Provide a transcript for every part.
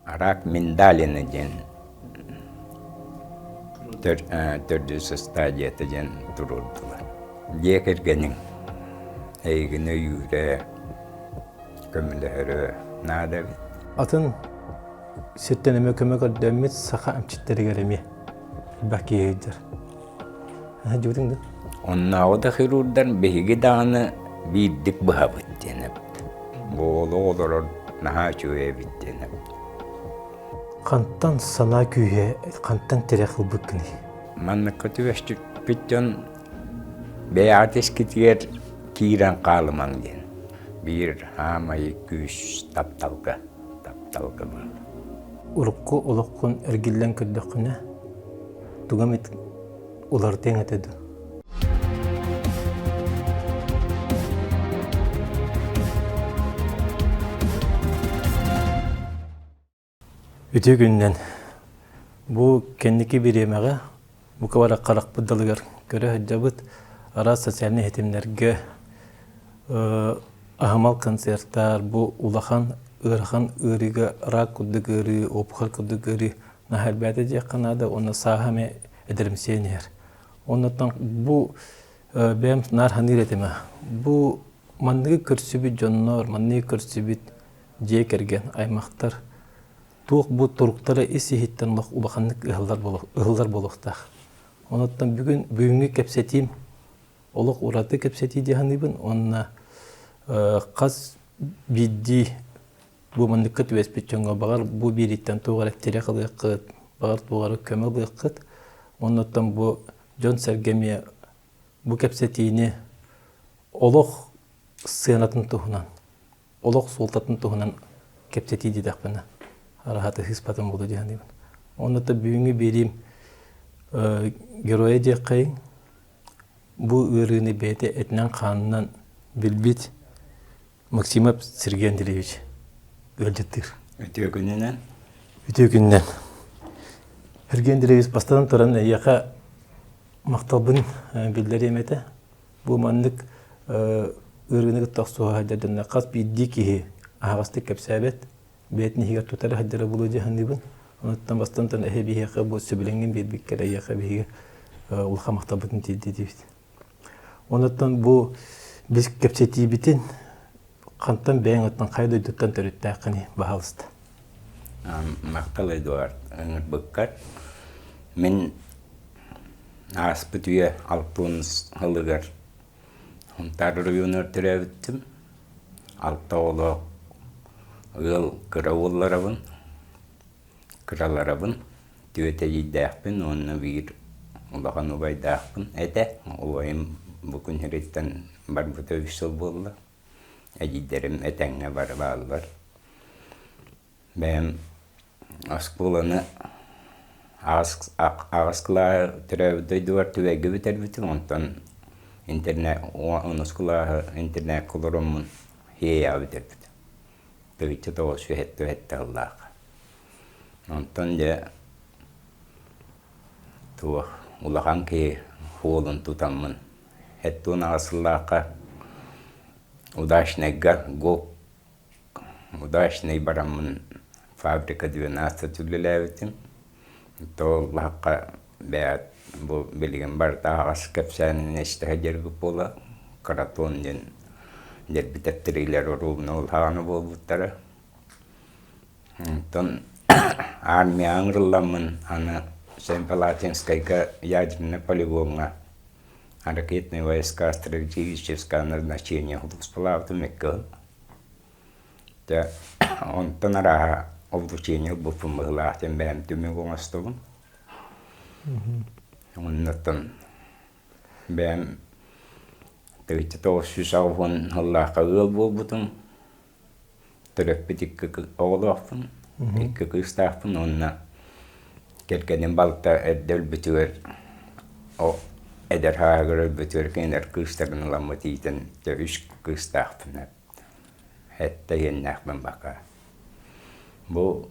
Рак миндалина диэн төрдүс стадията диэн туруордулар. Дьиэ кэргэниҥ эйигин өйүүрэ, көмөлөһөрө наада эбит. Атын сиртэн эмэ көмө көрдөммүт саха эмчиттэригэр эмиэ элбэх киһи сылдьар. Дьыбытыҥ да? Оннооҕу да хирурдар биһиги даҕаны биирдик быһабыт диэн эбит. Бу олох олорор наһаа үчүгэй эбит диэн эбит. Хантан санаа күүһэ, хантан тирэх ылбыккыный? Манныкка түбэспит дьон бэйэҕит искитигэр киирэн хаалымаҥ диэн. Биир хаамай күүс тапталга, тапталга баар. Урукку олоххун эргиллэн көрдөххүнэ, тугу эмит уларытыаҥ этэ дуу? Үтүө күнүнэн! Бу кэнники бириэмэҕэ бука бары харахпыт далыгар көрө сылдьабыт араас социальнай ситимнэргэ аһымал концертар бу улахан ыарахан ыарыыга рак курдук ыарыы, опухоль курдук ыарыы наһаа элбээтэ диэххэ наада уонна сааһа эмиэ эдэримсийэн иһэр. Оннуттан бу бэйэм наар саныыр этим бу манныгы көрсүбүт дьоннор, манныгы көрсүбүт дьиэ кэргэн, аймахтар туох бу туруктара ис-иһиттэн улаханнык ыһыллар буолуохтаах. Онуттан бүгүн бүгүҥҥү кэпсэтиим олох ураты кэпсэтии дии саныыбын уонна хас биирдии бу манныкка түбэспит дьоҥҥо баҕар бу биириттэн туох эрэ тирэх ылыаххыт, баҕар туох эрэ көмө ылыаххыт. Оннуттан бу дьон-сэргэ эмиэ бу кэпсэтиини олох сыанатын туһунан, олох суолтатын туһунан кэпсэтии диэтэхпинэ, араһата сыыспатым буолуо дии саныыбын. Онно бүгүҥҥү биэриим геройа диэххэйиҥ, бу ыарыыны бэйэтэ этинэн-хаанынан билбит Максимов Сергей Андреевич ыалдьыттыыр. Үтүө күнүнэн. Үтүө күнүнэн. Сергей Андреевич, бастатан туран эйиэхэ махталбын биллэриэм этэ. Бу маннык ыарыыны кытта охсуһа сылдьар дьонно хас биирдии киһи аһаҕастык кэпсээбэт, бэйэтин иһигэр тутара сылдьара буолуо дии саныыбын. Онуттан бастатан туран эһи биһиэхэ бу сөбүлэҥҥин биэрбиккэр эйиэхэ биһиги улахан махталбытын тиэрдиибит. Онуттан бу біз кэпсэтиибитин хантан бэйэҥ оттон хайа дойдуттан төрүттээххиний, баһаалыста. Махтал Эдуард ыҥырбыккар. Мин ааспыт үйэ алтын сылыгар Сунтаар оройуонугар төрөөбүттүм. Алта оҕолоох ыал кыра уолларабын. Кыраларабын, түөрт эдьиийдээхпин уонна биир улахан убайдаахпын этэ. Убайым бу күн сириттэн барбыта үс сыл буолла. Эдьиийдэрим этэҥҥэ бары бааллар. Бэйэм оскуоланы аҕыс кылааһы төрөөбүт дойдубар Түбэйгэ бүтэрбитим, онтон интернет онус кылааһы интернекка олороммун Хиэйэҕэ бүтэрбитим. Тыһыынча тоҕус түһэттэ сыллаах. Онтон дьэ туох улахан киһи суолун тутаммын 78 сыллаахха Удачнайга ГОК Удачнай бараммын фабрика 12 үлэлээбитим. То лаһахха бэйэт бу билигин барыта аһаҕас кэпсээнин истэ сылдьарбыт буола Каратон диэн дьэрбит эптириилэр уруубуна улахан буолбуттара. Онтон армияҕа ыҥырылламмын аны Семипалатинскайга ядернай полигоҥҥа ракетные войска стратегического назначения сулууспалаабытым икки сыл. Дьэ, онтон арааһа обучение ылбыппын быһыылаах диэн бэйэм түмүк оҥостобун. Оннуттан бэйэм 1980 сыллаахха ыал буолбутум. Төрөппүт икки оҕолоохпун, икки кыыстаахпын уонна кэргэним балта эрдэ өлбүтүгэр эдэр сааһыгар өлбүтүгэр кинилэр кыыстарын ыламмыт иитэн үс кыыстаахпын Сэттэ иэннээхпин бака. Бу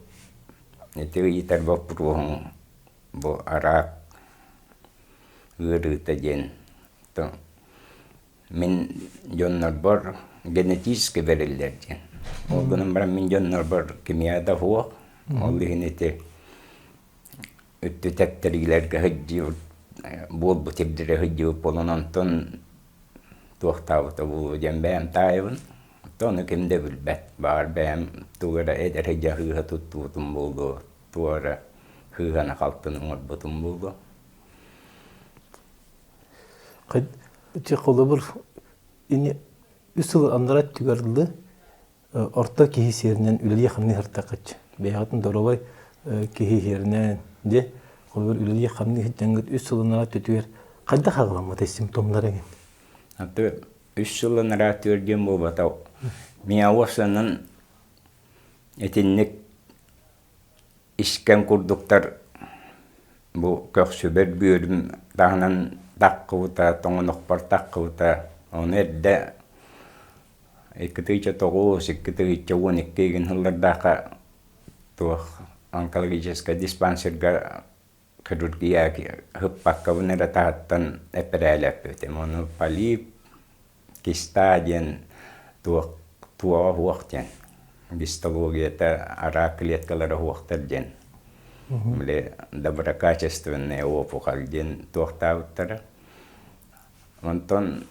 ити ыйытар боппуруоһуҥ бу араак ыарыыта диэн мин дьоннорбор генетически бэриллэр диэн. Ол гынан баран мин дьоннорбор кимиэхэ да суох. Ол иһин ити үттү тэптэриилэргэ сылдьыбыт буолбут сирдэрэ сылдьыбыт буолан онтон туохтаабыта буолуо диэн бэйэм таайабын. Оттон ону ким да билбэт. Баҕар бэйэм тугу эрэ эдэр сылдьа туттубутум буолуо, туох эрэ сыыһаны-халтыны оҥорбутум буолуо. Ити холобур ини үс сыл анараа өттүгэр дылы орто киһи сиэринэн үлэлии-хамныы сыртаххыт. Бэйэҕитин доруобай киһи сиэринэн дьэ холобур үлэлии-хамныы сылдьаҥҥыт үс сыл анараа өттүгэр хайдах аҕыламмытай симптомнар эҥин? Аты үс сыл анараа өттүгэр диэн буолбата. Миэхэ уопсанан итинник искэн курдуктар бу көхсүбэр бүөрүм таһынан таххыбыта, тоҥонохпор таххыбыта. Ону эрдэ 2009, 2012 игин сыллардаахха туох онкологическай диспансерга хирургия ыппаккабын эрэ таһыттан эпэрээлэппитим. Ону полип, киста диэн туох туоҕа уох диэн гистологията араак клеткалара уохтар диэн били доброкачественная опухоль диэн туохтаабыттара. Онтон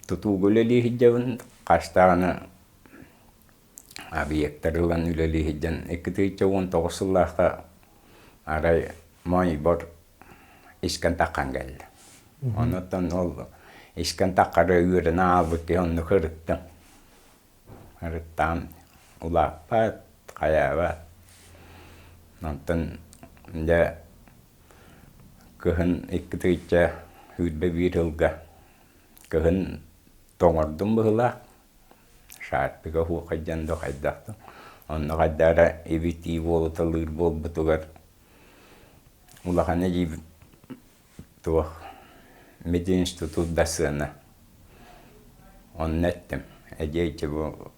тутууга үлэлии сылдьабын хастаҕына объектары ылан үлэлии сылдьан 2019 сыллаахха арай моойбор искэн таххан кэллэ. Онуттан ол искэн таххары үөрэнэ аалбыт киһи оннук ырыттым. Ырыттаан улааппат, хайаабат. Онтон дьэ кыһын 2021 сылга кыһын тоҥордум быһыылаах. Шаарпыга уохайдьан да хайдах да. Онно хайдах эрэ ибитии буолуталыыр буолбутугар улахан эдьиийбит туох мединститут да сыана. Онно эттим, эдьиэй бу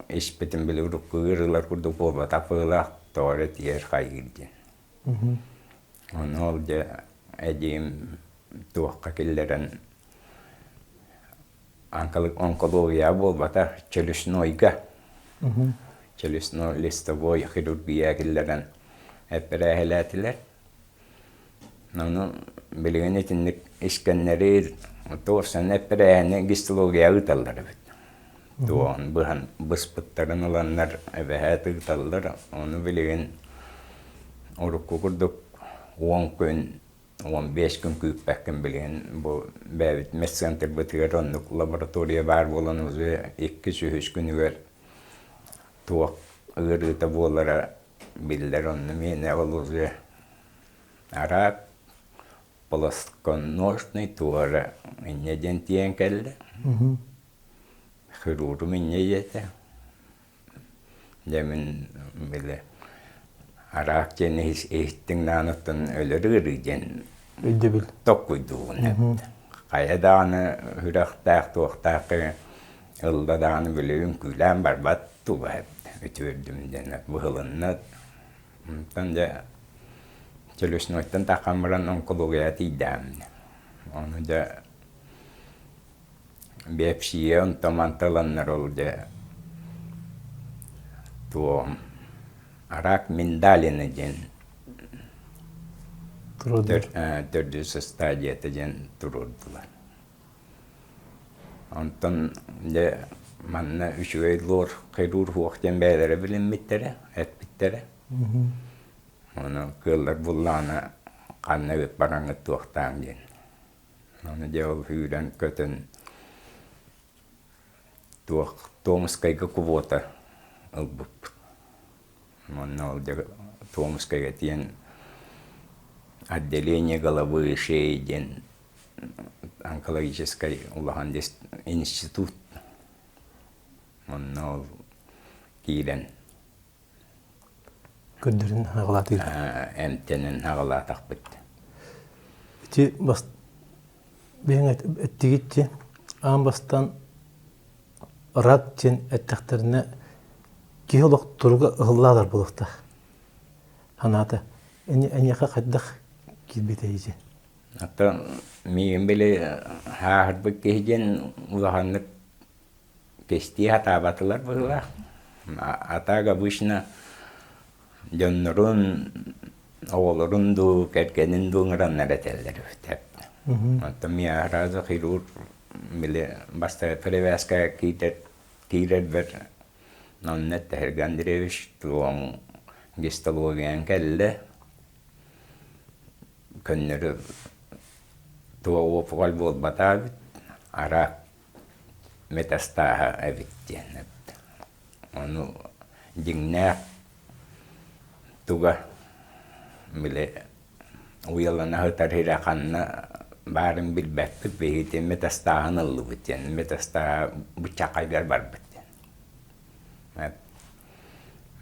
испитин били урукку ыарыылар курдук буолбатах быһыылаах, тоҕо эрэ тиийэр хайыыр диэн. Ону ол дьэ эдьиийим туохха киллэрэн онкология буолбатах, челюстнойга, челюстно-листовой хирургия киллэрэн эппэрээһилээтилэр. Ону билигин итинник искэннэри туох эппэрээһини гистология ыыталлар эбит. Туоҕун быһан быспыттарын ыланнар эбэһээт ыыталлар. Ону билигин урукку курдук 10 күн 15 күн күүппэккин билигин бу бэйэбит медцентрбытыгар оннук лаборатория баар буолан уже иккис-үһүс күнүгэр туох ыарыыта буолара биллэр онно миэнэ ол уже араак плосконожный туора инньэ диэн тиийэн кэллэ хирурум инньэ диэтэ Дьэ мин били араак диэн иһиттиҥ даҕаны өлөр ыарыы диэн өйдөбүл токкуйдуубун эбит. Хайа даҕаны сүрэхтээх туохтаах ылла даҕаны били үҥкүүлээн барбат туга эбит үтүөрдүм диэн быһылынна. Онтон дьэ челюстнойтан таххан баран онкологияҕа тиийдэҕим. Ону дьэ Биопсия онтон манталаннар ол дьэ туом рак миндалина диэн төрдүс стадията диэн туруордулар. Онтон дьэ манна үчүгэй лор хирург уох диэн бэйэлэрэ билиммиттэрэ, эппиттэрэ. Ону кыаллар буллаҕына ханна эбит бараҥҥыт туохтааҥ диэн. Аны дьэ ол сүүрэн-көтөн туох Томскайга квота ылбыппыт. Уонна ол дьэ Томскайга тиийэн отделение головы и шеи диэн онкологическай улахан институт онно ол киирэн Көрдөрүн аҕалаатыыр. Эмтэнэн аҕалаатахпыт. Ити бас бэйэҥ эттигит аан бастаан рак диэн эттэхтэринэ киһи олох туруга ыһыллаалар буолуохтаах. Санаата эйиэхэ хайдах киирбитэй ити? Ата миигин били ааһырбыт киһи диэн улаханнык Кистии сатаабатылар быһыылаах. А так обычно. Дьоннорун, оҕолорун дуу, кэргэнин дуу ыҥыраннар этэллэр эбит. Оттон миэхэ сразу хирург били бастакы перевязка киирэр киирэрбэр онно эттэ Андреевич туоҥ гистологияҥ кэллэ көннөрү туох уопугал буолбатаа эбит араак метастаһа эбит диэн эттэ. Ону дьиҥнээх туга били уйалана сытар сирэ ханна баарын билбэппит биһиги метастаһын ыллыбыт диэн метастаһа быччахайгар барбыт диэн.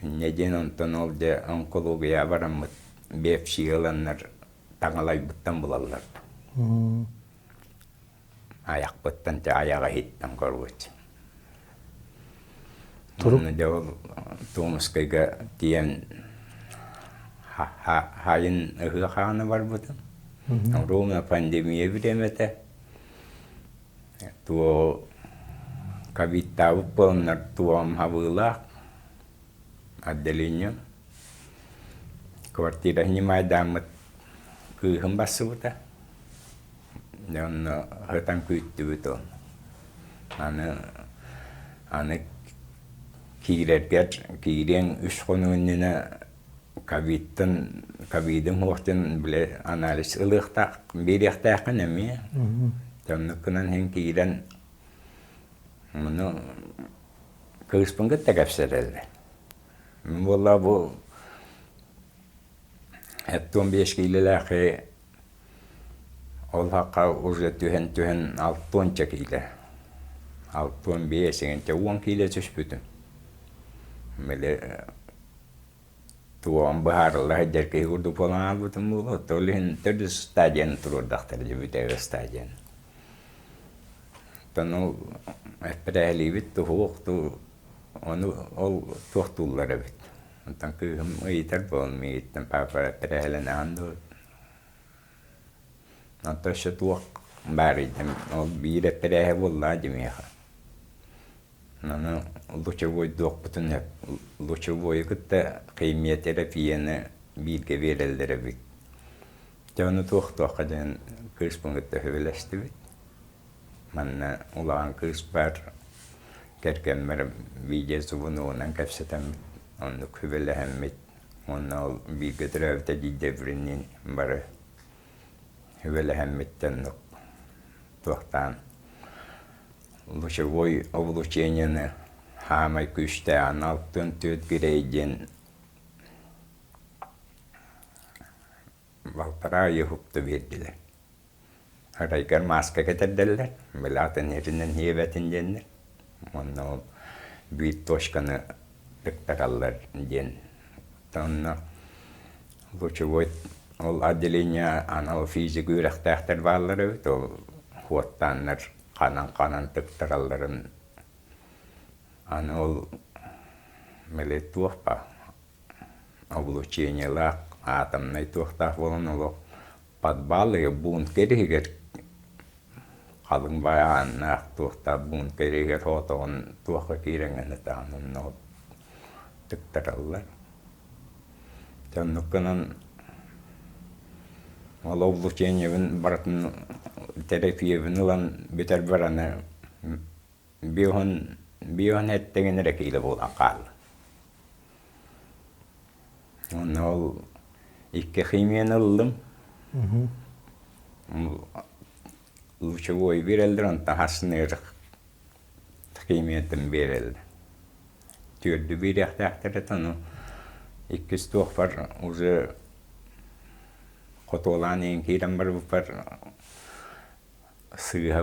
Инньэ диэн онтон ол дьэ онкологияҕа бараммыт биопсия ыланнар таҥалайбыттан булаллар. Айахпыттан те айаҕа иһиттэн короче. Уонна дьэ ол Томскайга тиийэн хайын ыһыах аана барбытым. Ровно пандемия бириэмэтэ. Туо ковидтаабыт буоланнар туом хабыылаах отделение. Квартира снимайдааммыт кыыһым барсыбыта. Дьэ онно сытан күүттүбүт ол. Аны аны киирэргэр киириэҥ үс хонук иннинэ ковидтан ковидым суохтан били анализ ылыахтаах биэриэхтээххин эмиэ. Оннук гынан иһин киирэн ону кыыспын кытта кэпсэтэллэр. Мин буоллаҕа бу 75 киилэлээхи Ол сахха уже түһэн-түһэн алтыанча киилэ, 65 эҥинчэ 10 киилэ түспүтүм. Били туоҕум быһаарылла сылдьар киһи курдук буолан хаалбытым буолуо. Ол иһин төрдүс стадияны туруордахтара дии бүтэһик стадияны. Оттон ол эппэрээһилиибит туһуох дуу, ону ол туохтууллар эбит. Онтон кыыһым ыйытар буолан миигиттэн папа эппэрээһилэнэҕин дуо? Онтон өссө туох баарый ол биир эппэрээһэ буоллаҕа дии миэхэ. Ону лучевойдуохпутун сөп. Лучевойу кытта химиотерапияны бииргэ биэрэллэр эбит. Дьэ ону туох-туохха диэн кыыспын кытта сөбүлэстибит. Манна улахан кыыс баар, кэргэммэр видеозвоногунан кэпсэтэммит, оннук сүбэлэһэммит уонна ол бииргэ төрөөбүт эдьиийдэрбиниин бары сүбэлэһэммит оннук туохтаан лучевой облучениены хаамай күүстээҕин 64 грей диэн балтараа ый уһукта биэрдилэр. Арайгар мааска кэтэрдэллэр, били атын иһитинэн иэбэтин диэннэр. Уонна ол биир точканы тыктараллар диэн. Онно лучевой ол отделение анал физик үөрэхтээхтэр бааллар эбит, ол хуоттааннар ханан-ханан тыктаралларын аны ол били туох баар облучениелаах атомнай туохтаах буолан олох подвал бункер иһигэр халыҥ бааннаах туохтаах бункер иһигэр соҕотоҕун туохха киирэҥҥин ытаан онно тыктараллар. Дьэ оннук гынан ол облучениебын барытын терапиябын ылан бүтэрбэр аны биоһун эттэгин эрэ киилэ буолан хаалла. Уонна ол икки химияны ыллым. Лучевой биэрэллэр, онтон хасныыр химиятын биэрэллэр. Түөрдү биэриэхтээхтэр этэ, ону иккис туохпар уже хотуолаан иһин киирэн барбыппар сыыһа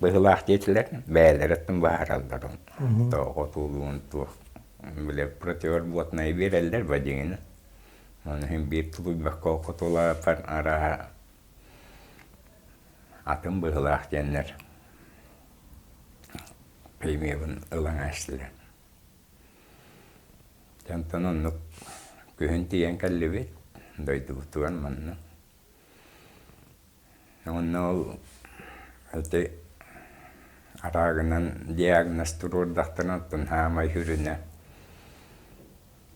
быһыылаах диэтилэр, бэйэлэриттэн быһаараллар хотуулуун туох били противорботнай биэрэллэр ба дьиҥинэ. Ону иһин биир тулуйбакка хотуулааппар арааһа атын быһыылаах диэннэр премиябын ылан аастылар. Онтон оннук күһүн тиийэн кэллибит дойдубутугар манна. Уонна ол ити араагынан диагноз туруордахтарына оттон саамай сүрүнэ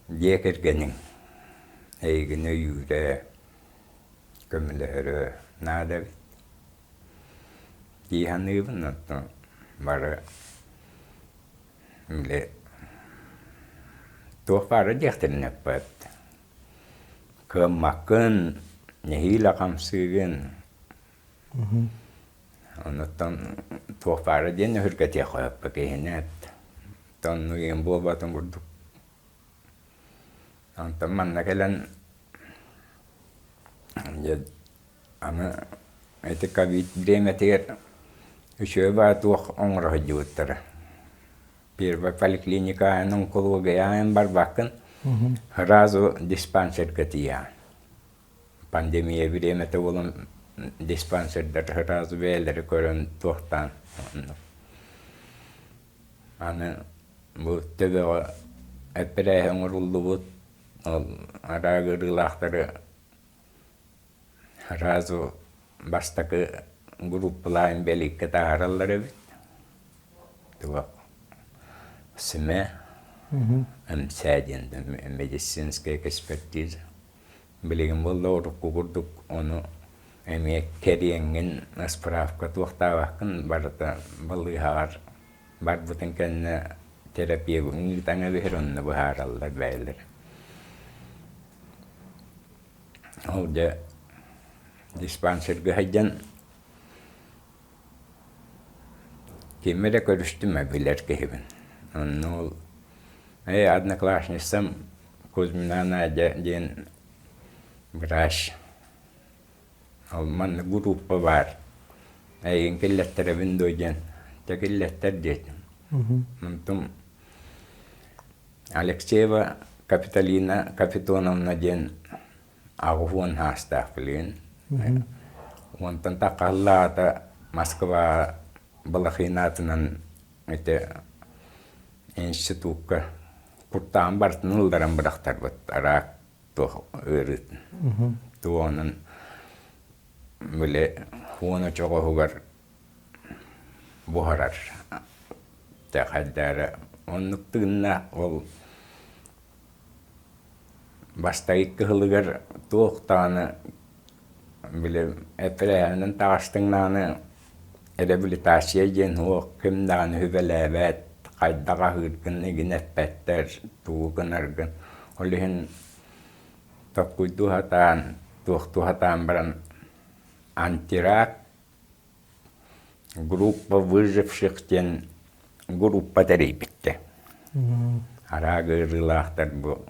дьиэ кэргэниҥ. Эйигин өйүүрэ, көмөлөһөрө наада эбит дии саныыбын. Оттон бары били туох баара диэхтэрин эппэт. Кыаммаккын, нэһиилэ хамсыыгын. Оннуттан туох баара диэн өһүргэтиэх хөппө киһини эт. Оннук иэн буолбатын курдук. Онтон манна кэлэн дьэ аны ити ковид бириэмэтигэр үчүгэй баа туох оҥоро сылдьыбыттара. Первая поликлиника аайын онкология аайын барбаккын, сразу диспансерга тиийэҕин. Пандемия бириэмэтэ буолан диспансердар сразу бэйэлэри көрөн туохтаан оннук. Аны бу төбөҕө эппэрээһи оҥоруллубут ол араак ыарыылаахтары сразу бастакы группалаан бэлииккэ таһаараллар эбит. Туох СМЭ, МСЭ диэн медицинская экспертиза. Билигин буолла урукку курдук ону эмиэ кэриэҥҥин справка туохтаабаккын барыта балыыһаҕар барбытын кэннэ терапевыҥ ыытан эбиһэр онно быһаараллар бэйэлэрэ. Ол дьэ диспансерга сылдьан кими эрэ көрүстүм билэр киһибин. Онно ол ээ одноклассницам Кузьмина Надя диэн врач ол маннык группа баар эйигин киллэттэрэбин дуо диэн дьэ киллэттэр диэтим. Онтум Алексеева Капитолина Капитоновна диэн 80 саастаах билигин. Онтон таххаллаата Москва Балахин аатынан ити институкка куртаҕын барытын ылларан бырахтарбыт араак туох ыарыытын. Туонун били хуон очоҕоһугар буһарар хайдаара оннук тыыннаах ол Бастакы кыһылыгар туох даҕаны били эпэрээһинэн таҕыстыҥ даҕаны реабилитация диэн суох, ким даҕаны сүбэлээбэт, хайдах аһыыргын игин эппэттэр, тугу гынаргын. Ол иһин толкуйдуу сатаан, туохтуу сатаан баран антирак Группа выживших диэн группа тэрийбиттэр. Араак ыарыылаахтар бу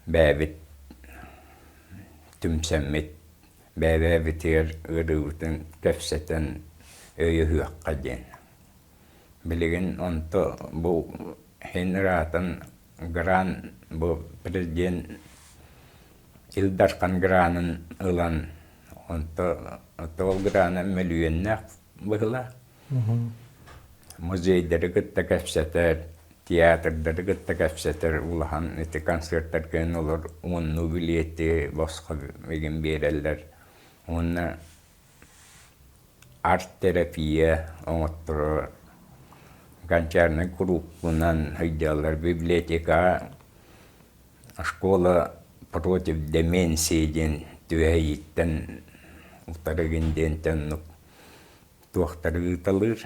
бэйэбит түмсэммит, бэйэ-бэйэбитигэр ыарыыбытын кэпсэтэн өйөһүөххэ диэн. Билигин онто бу иһин ыраатан грант бу президент Ил Дархан гранын ылан Онто ол грана мөлүйүөннээх быһыылаах. Музейдары кытта кэпсэтэр, театрдары кытта кэпсэтэр улахан ити концертарга олор уоннуу билиэти босхо игин биэрэллэр. Уонна арт-терапия оҥотторор гончарнай куруукпунан сылдьаллар библиотекаҕа Школа против деменции диэн түөһэйииттэн утарыгын диэнтэн оннук туохтары ыыталыыр.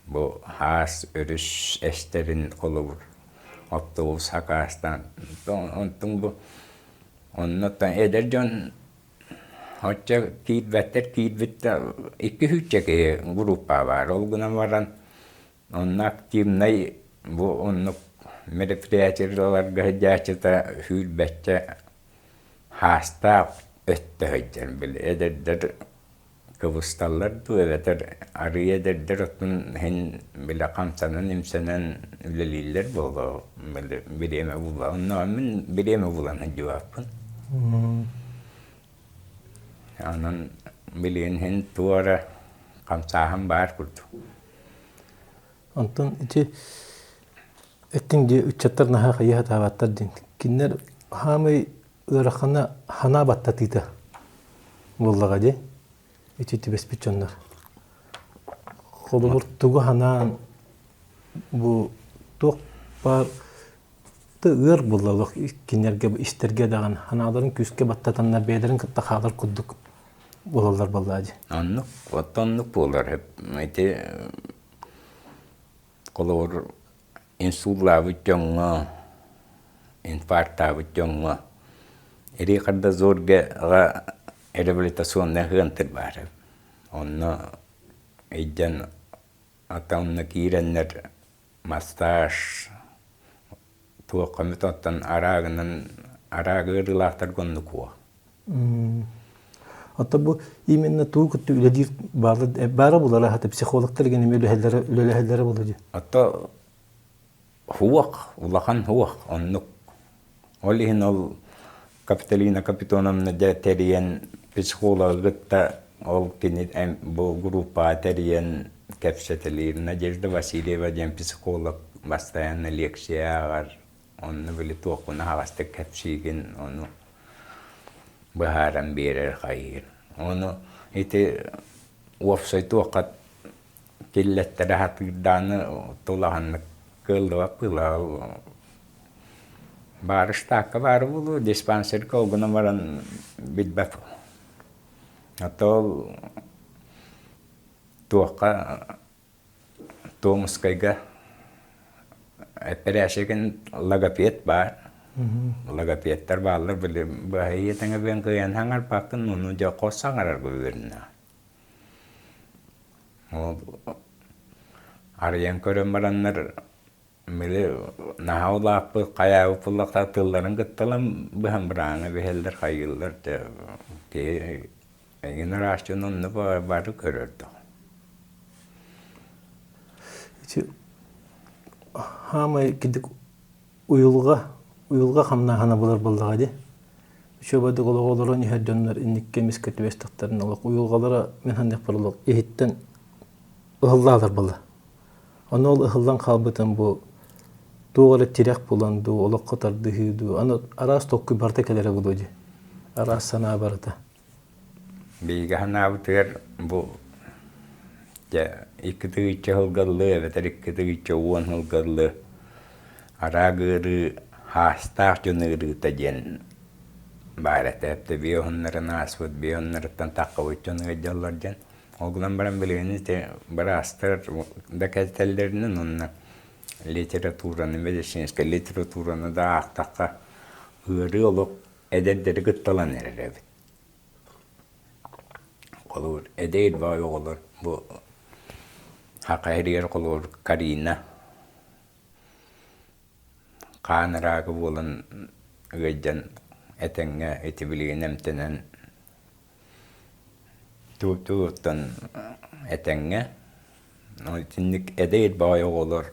Бу хаас өрүс эстэрин холобур автобус хакаастаан онтун бу оннуттан эдэр дьон оччо киирбэттэр киирбит да икки сүүсчэ киһи группа баар ол гынан баран Онно активнай бу оннук мероприятиеларга сылдьааччыта сүүрбэччэ саастаах өттө сылдьар били эдэрдэр кыбысталлар дуу эбэтэр арыый эдэрдэр оттон иһин били хамсанан-имсэнэн үлэлииллэр буолуо били бириэмэ була онно мин бириэмэ булан сылдьыбаппын. Онон билигин иһин туора хамсааһын баар курдук. Онтон ити эттиҥ дии ыччаттар наһаа хайыы сатаабаттар диэн. Кинилэр хаамай ыарахана ханаа баттатыыта буоллаҕа дии. Ити түбэспит дьоннор. Холобур тугу ханаан бу туох баар Ыар буолла олох кинилэргэ истэргэ даҕаны санааларын күүскэ баттатаннар бэйэлэрин кытта хаалар курдук буолаллар буоллаа дии. Оннук, оттон оннук буолар. Ити холобур инсуллаабыт дьоҥҥо, инфарктаабыт дьоҥҥо Рихардозорга реабилитационнай ыантыр баар. Онно ыйдан онно киирэннэр массаж туохха эмит оттон араагынан арааг ыарыылаахтарга оннук уо. Оттон бу именно туу кытта үлэлиир баара булара хата психологтар гэн эми үлэлэһэллэрэ буолуо дии. Ото хуох, улахан хуох оннук. Ол иһин ол Капитолина Капитоновна дьэ тэрийэн психологы кытта ол кини бу группаҕа тэрийэн кэпсэтэлиир. Надежда Васильева диэн психолог бастайанна лекция ааҕар. Онно били туохпун аһаҕастык кэпсиигин, ону быһааран биэрэр хайыыр. Ону ити уопсай туохха киллэттэрэ сатыырдааны тулаһаннык кыаллыбат быһыылаах. Баар штакка баар буолуо, диспансерга ол гынан баран билбэт. А то ол туохха Томскайга эпэрээссийэтин логопед баар. Логопедтар бааллар, били быһайы тэҥэ кыайан саҥарбаккын, ону дьэ хос саҥарарга үөрэнэ. Ол арыйан көрөн бараннар били наһаа улааппыт, хайаабыт буоллахтара тылларын кытталан быһан бырааҥҥа биһэллэр, хайыыллар дьэ киһи эҥин араас дьон онно бары көрөр да. Ити хаамай кидик уйулҕа уйулҕа хамнааһына булар буоллаҕа дии. Үчүгэйдик олоҕу олорон иһэр дьоннор инникки эмискэ түбэстэхтэринэ олох уйулҕалара мин саныахпар олох иһиттэн ыһыллаалар буолла. Ону ол ыһыллан хаалбытын бу туох эрэ тирэх булан дуу, олоххо тардыһыы дуу, аны араас толкуй барыта кэлэрэ буолуо дии. Араас санаа барыта. Биһиги санаабытыгар бу дьэ 2 тыһыынча сылга дылы эбэтэр 2 тыһыынча 10 сылга дылы араак ыарыы хаастаах дьон ыарыыта диэн баар этэ. Эптэ биоһуннарын ааспыт, биоһуннарыттан таххыбыт дьон ыалдьаллар диэн. Ол гынан баран билигин ити быраастар да кэлтэллэринэн уонна литератураны, медицинскэй литератураны да аахтахха ыарыы олох эдэрдэри кытталан эрэр эбит. Холобур, эдэр баай оҕолор бу Саха сиригэр холобур Карина хаан ыраага буолан ыалдьан этэҥҥэ ити билигин эмтэнэн тугуттан этэҥҥэ итинник эдэр баҕайы оҕолор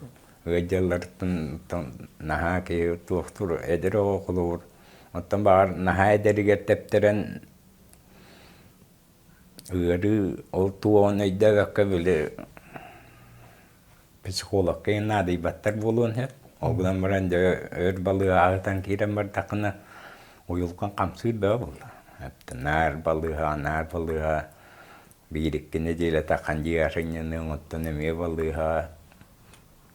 ыалдьалларыттан наһаа киһи туохтуур эдэр оҕо холобур оттон баҕар наһаа эдэригэр тэптэрэн ыарыы ол туоҕун өйдөөбөккө били Психологка наадыйбаттар буолуон сөп. Ол гынан баран дьэ өр балыыһаҕа сытан киирэн бардаххына уйулҕаҥ хамсыыр бөҕө буолла. Наар балыыһа, наар балыыһа биир-икки нэдиэлэ таххан дьиэҕэ сынньаныаҥ, оттон эмиэ балыыһа.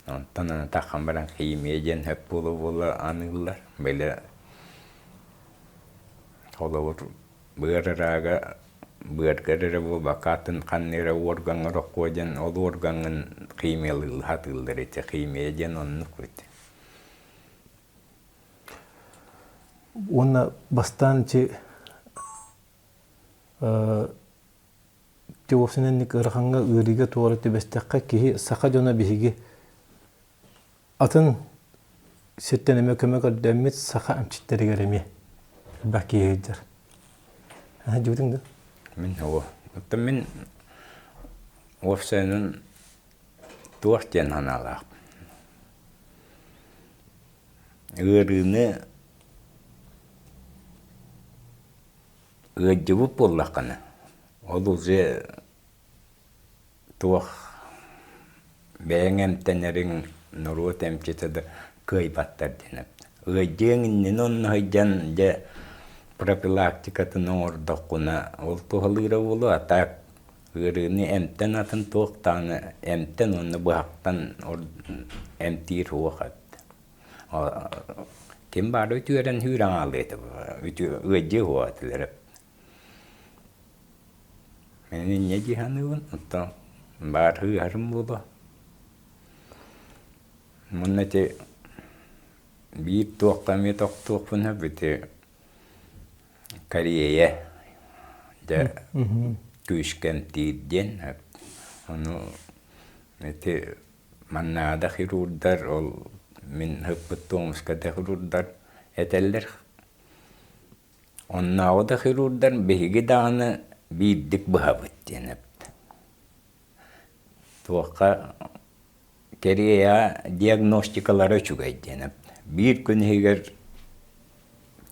Онтон аны таххан баран химия диэн сөп буола-буола аныыллар. Били холобур Быар ыраага быаргар эрэ буолбакка атын ханна эрэ уоргаҥҥар оххуо диэн ол уоргаҥҥын химиялыылла сатыыллар ити химия диэн оннук эбит. Уонна бастаан ити Теосинэнник ыарахаҥҥа ыарыыга туора түбэстэххэ киһи саха дьоно биһиги Атын сиртэн эмэ көмө көрдөммүт саха эмчиттэригэр эмиэ элбэх киһи сылдьар. Дьыбытыҥ да? Мин оо. Оттон мин уопсайынан туох диэн санаалаахпын. Ыарыыны ыалдьыбыт буоллаххына, ол уже Туох бэйэҥ эмтэнэриҥ норуот эмчитэ да кыайбаттар диэн эптэ. Ыалдьыаҥ иннинэ онно сылдьан дьэ профилактикатын оҥордоххуна ол туһалыыра буолуо, а так ыарыыны эмтэн атын туох даҕаны эмтэн уонна быһахтан эмтиир суох эбит. Ким баара үтүөрэн үүрэн хаалыа этэ ыалдьыа суоҕа этилэр. Мин инньэ дии саныыбын, оттон баар ыыһарым буолуо. Мунна ити биир туохха эмиэ тохтуохпун сөп ити Корея дьэ күүскэ эмтиир диэн ону ити маннаада хирурдар ол мин ыппыт Томска да хирурдар этэллэр оннооҕу да хирурдар биһиги даҕаны биирдик быһабыт диэн эбит туохха Корея диагностикалара үчүгэй диэн биир күн иһигэр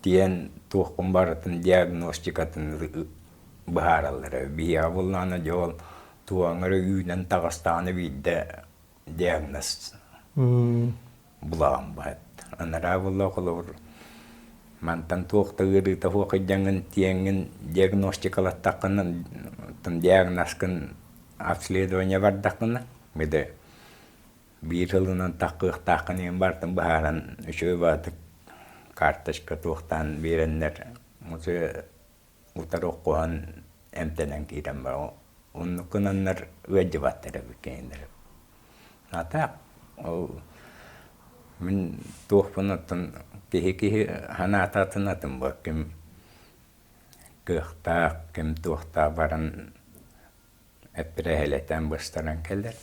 тиийэн туохпун барытын диагностикатын быһаараллара. Биһиэхэ буоллаҕына дьэ ол туоҥа эрэ үүнэн таҕыстаҕына биирдэ диагноз булаҕын баһыт. Анараа буолла холобур мантан туох да ыарыыта суох илдьэҥҥин тиэҥҥин диагностикалаттаххына диагнозкын обследование бардаххына били биир сылынан таххыахтааххын иһин барытын быһааран үчүгэй баҕатык карточка туохтаан биэрэннэр утары оххуһан эмтэнэн киирэн баран оннук гынаннар ыалдьыбаттар эбит кинилэр. А так ол мин туохпун оттон киһи-киһи санаата атын атын буо ким кыахтаах, ким туохтаах баран эппирэһэлэтэн быстаран кэлэр.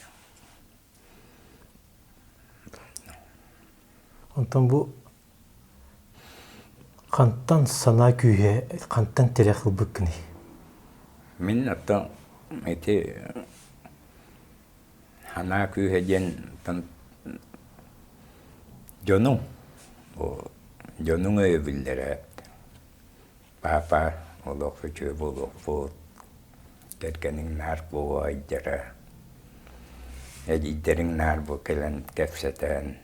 Онтон бу хантан санаа күүһэ, хантан тирэх ылбыккыный? Мин оттон ити санаа күүһэ диэн дьонуҥ дьонуҥ өйөбүллэрэ Папа олох үчүгэй буолуохпут, кэргэниҥ наар буолуо эдьиийдэриҥ наар бу кэлэн кэпсэтэн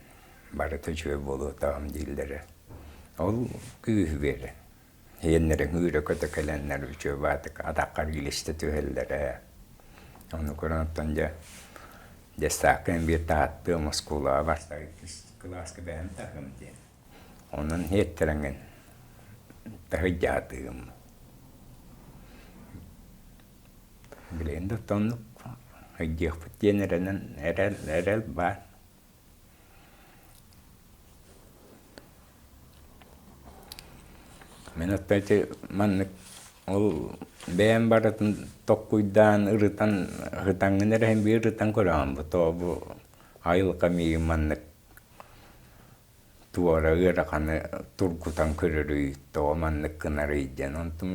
барыта үчүгэй буолуотаҕым дииллэрэ. Ол күүһү биэрэр. Иэннэриҥ үүрэ-көтө кэлэннэр үчүгэй баатык атаххар илистэ түһэллэрэ. Ону көрөн оттон дьэ детсадка биир таһаттыам оскуолаҕа бастакы кылааска бэйэм таһым диэн. Онон иэттэрэҥҥин таһыйдаатыым. Билигин да оннук өйдүөхпүт диэн эрэнэн эрэл эрэл баар. Мин оттон ити маннык ол бэйэм барытын токкуйдаан ырытан ытаҥҥын эрэ иһин биир ырытан көрөҕүн бу тоҕо бу айылҕа миигин маннык туора ыараханы тургутан көрөрүй, тоҕо маннык гынарый диэн. Онтум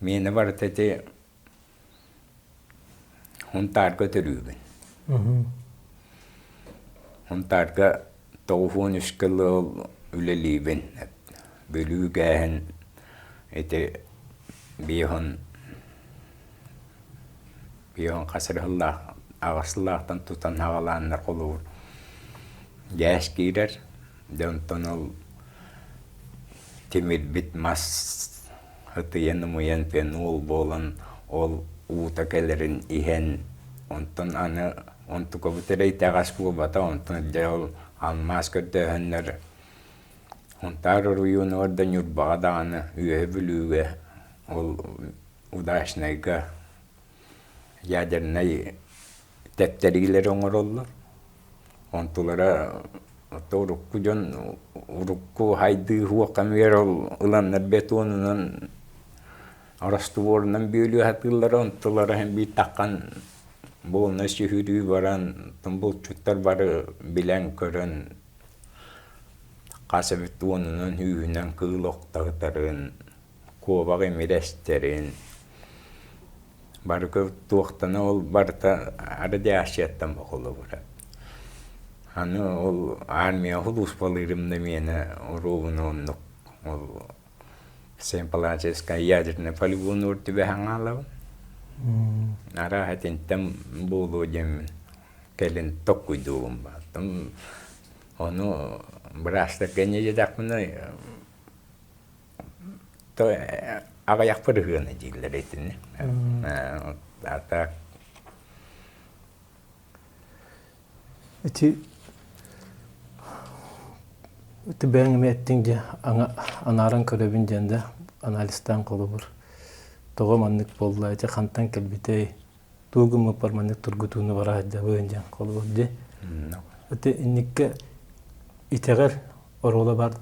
миэнэ барыта ити Һунтаарга төрүүбүн. Һунтаарга 93 ыал үлэлиибин. Бүлүү гээһин ити биэһун Биоһун хас эрэ сыллаах, аҕыс сыллаахтан тутан аҕалааннар холобур дьээс киирэр, дьэ онтон ол тимирбит мас ытыйан-ымыйан фенол буолан ол уута кэлэрин иһэн онтон аны онтукабыт эрэ итэҕэс буолбата онтон дьэ ол алмаас көрдөөһөннөр Сунтаар оройуонугар да Ньурбаҕа даҕаны Үөһэ Бүлүүгэ ол Удачнайга ядернай тэптэриилэри оҥороллор. Онтулара ото урукку дьон урукку хайдыы суох кэмигэр ол ыланнар бетонунан растворунан бүөлүү сатыыллара онтулара иһин биир таххан буолна сүһүрүү баран булчуттар бары билэн-көрөн хас эбит уонунан сүүһүнэн кыыл охтоһутарын куобах имирэстэрин бары туохтана ол барыта радиацияттан бохуллубута. Аны ол армия сулууспалыырым да миэнэ уруубуна оннук ол Семпалаческай ядернай полигонугар түбэһэн хаалабын. Арааһа итинтэн буолуо диэммин кэлин токкуйдуубун бааттым. Ону быраастарга инньэ диэтэхпинэ аҕыйах бырыһыана дииллэр итини. А так Ити Бэйэҥ эмиэ эттиҥ дии, анааран көрөбүн диэн да, анализтаан холобур. Тоҕо маннык буолла, ити хантан кэлбитэй, тугу гыммыппар маннык тургутууну бара сылдьабын диэн холобур дии. Ити инникке итэҕэл оруола баар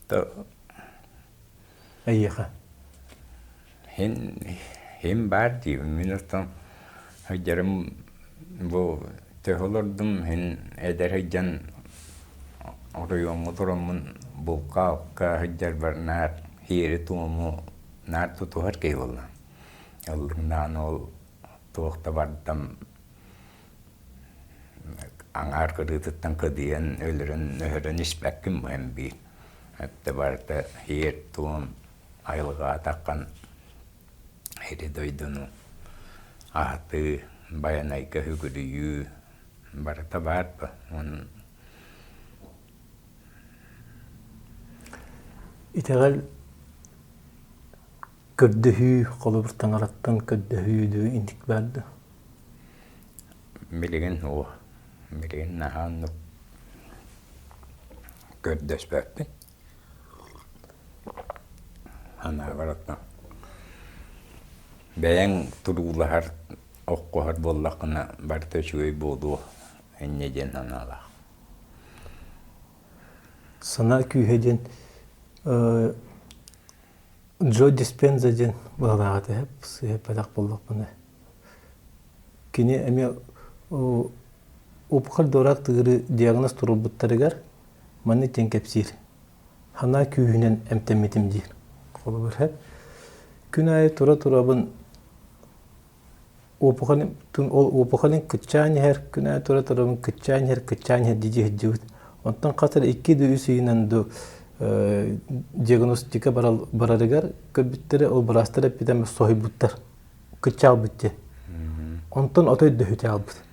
дуо? Эйиэхэ. Һин, һин баар диибин. Мин оттон сылдьарым бу төһө олордум, һин эдэр сылдьан оройуоҥҥа тураммын булка-алка сылдьарбар наар сиэри-туому наар тутуһар киһи буолла. Ыллыҥнаан ол туох да бардам аҥаар кырыытыттан кыдыйан өлөрөн өһөрөн испэккин бу биир. Өттө барыта сиэр-туом айылҕаатаххын сири-дойдуну аһатыы, Байанайга сүгүрүйүү барыта баар дуо? Итэҕэл көрдөһүү, холобур таҥараттан көрдөһүү дуу инник баар дуо? Билигин суох. Билигин наһаа оннук көрдөспөппүн. Санаабар оттон бэйэҥ туруулаһар, оххоһор буоллаххына барыта үчүгэй буолуо инньэ диэн санаалаах. Санаа күүһэ диэн Джо Диспенза диэн быһалаах этэ сыһыппатах буоллахпына. Кини эмиэ опухоль дуорак тыыры диагноз туруорбуттарыгар маннык диэн кэпсиир. Санаа күүһүнэн эмтэммитим диир. Холобур, күн аайы тура-турабын опухоль ол опухолин кыччаан иһэр, күн аайы тура-турабын кыччаан иһэр, кыччаан иһэр дии сылдьыбыт. Онтон хас эрэ икки да үс ыйынан ду диагностика барарыгар көрбүттэрэ, ол быраастар эппитэ соһуйбуттар. Кыччаалбыт диэн. Онтон отой дөһүтэ албыт.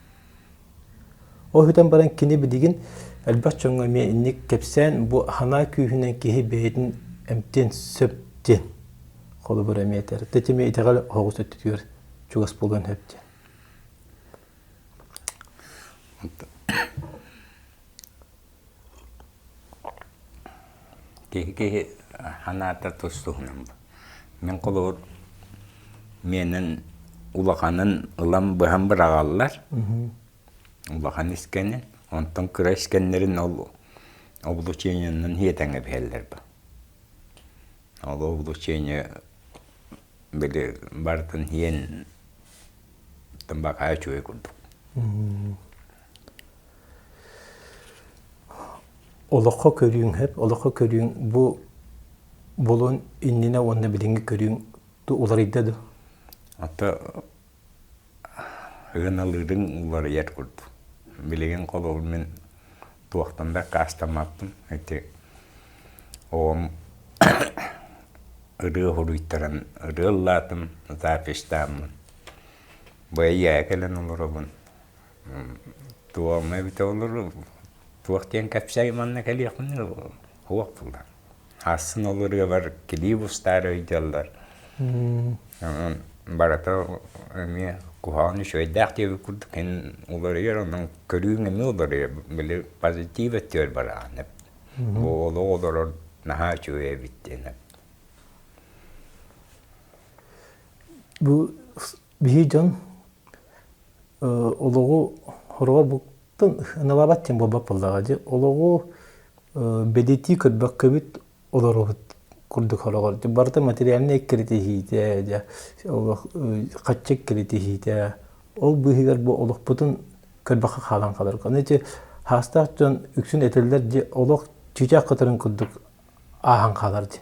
Ол үтэн баран кини билигин элбэх дьоҥҥо эмиэ инник кэпсээн бу санаа күүһүнэн киһи бэйэтин эмтиэн сөп диэн холобур эмиэ этэр. Тэтими итэҕэл оһоҕос өттүтүгэр чугас буолуон сөп диэн. Киһи киһи санаата тус-туһунан. Мин холобур миэнин улаханын ылан быһан быраҕаллар. Улахан искэнин, онтон кыра искэннэрин ол облучениенан хиэтэҥҥэ биһэллэр ба. Ол облучение били барытын хиэн бакаа үчүгэй курдук. Олоххо көрүүҥ сөп, олоххо көрүүҥ бу буолуон иннинэ уонна билиҥҥи көрүүҥ уларыйда дуо? Ата ыаналыырыҥ уларыйар курдук. Билигин холобур мин туохтан да аккаастаммаппын. Ити оҕом ырыа суруйтаран ырыа ыллаатым, записьтааммын. Бу эйиэхэ кэлэн олоробун. Туома эбитэ олору туох диэн кэпсээй манна кэлиэхпин суох буолла. Аассын ол ырыабар килиип устаары өйдөллөр. Онон барыта эмиэ куһаҕан үчүгэйдээх диэбит курдук эн уларыйар, онон көрүүҥ эмиэ уларыйар. Били позитив өттүгэр бараҕын. Бу олох олорор наһаа үчүгэй эбит диэн. Бу биһи дьон олоҕу хороҕор буктан ыналаабат диэн буолбат буоллаҕа дии. Олоҕу бэлиэтии көрбөккөбүт олоробут курдук хороҕор. Барыта материальнай эккирэтиһиитэ, дьэ, олох хаччы эккирэтиһиитэ. Ол быыһыгар бу олохпутун көрбөххө хаалан хаалар. Аны ити хаастаах дьон үксүн этэллэр дии олох чыычаах көтөрүн курдук ааһан хаалар дии.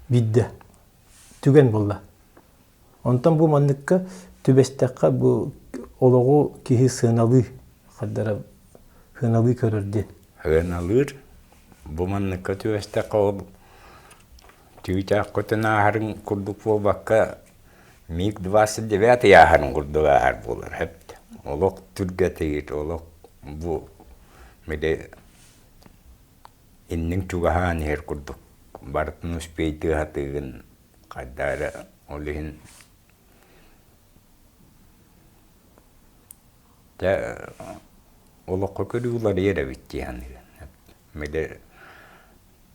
Биирдэ түгэн буолла. Онтон бу манныкка түбэстэххэ бу олоҕу киһи сыаналыы хардара сыаналыы көрөр диэн. Сыаналыыр. Бу манныкка түбэстэххэ ол чыычаах көтөн ааһарын курдук буолбакка миг 29 ааһарын курдук ааһар буолар сөп. Олох түргэтигит, олох бу били инниҥ чугаһаан иһэр курдук барытын успейдыы сатыыгын хайдах эрэ ол иһин дьэ. Олоххо көрүү уларыйар эбит дии саныыбын. Били